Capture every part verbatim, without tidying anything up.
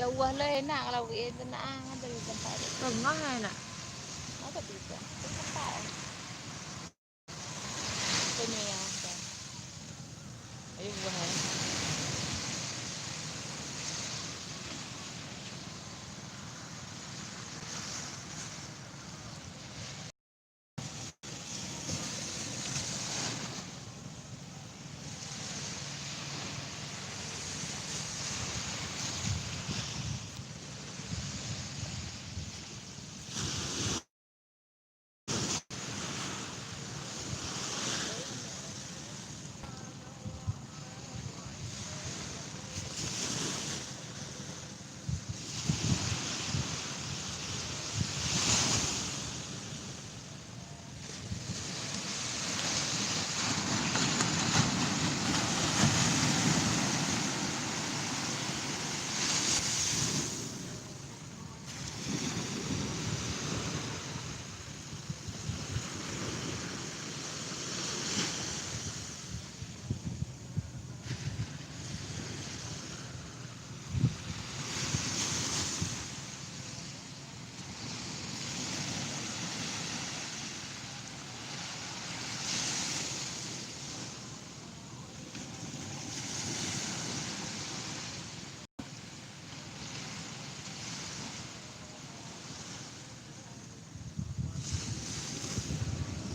Buah lo enak kalau buah tu nak, ah, ada di tempat dia. Tengah enak. Apa tu, Bang? Di tempat, eh. Punya yang apa? Ayo buah, eh.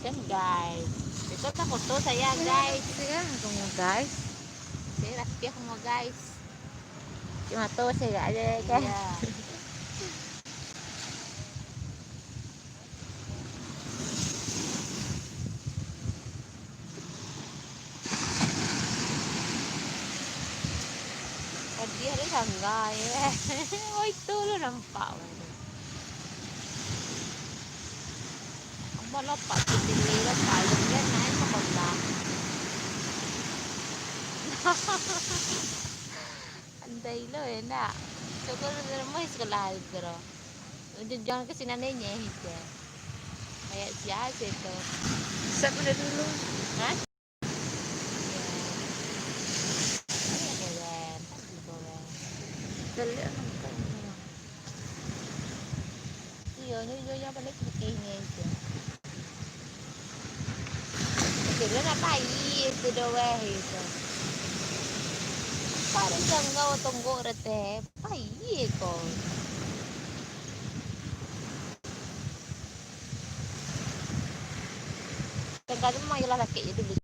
Kan, guys. Besok kan foto saya, guys. Saya kamu, guys. Saya rapi kamu, guys. Cuma tu saya aja, kan? Iya. Tadi hari sangga, ya. Oh, itu lu nampak. Abang nampak tu, dia nampak. Dia naik sekolah. Andai lo, ya, nak. Syukur rumah sekolah itu, loh. Udah jangan ke sini, nenek, itu. Kayak si Aceh tu. Siapa dia dulu? Hah? Iya. Iya, Dewan. Kan si Dewan. Kita lihat nampak ini. Iyo, nyo, nyo, nyo, pandai putihnyo itu. Kiro nak pai itu doh weh itu. Paling tanggau tonggok reteh, pai ko. Tangga tu memang iyalah sakik je dulu.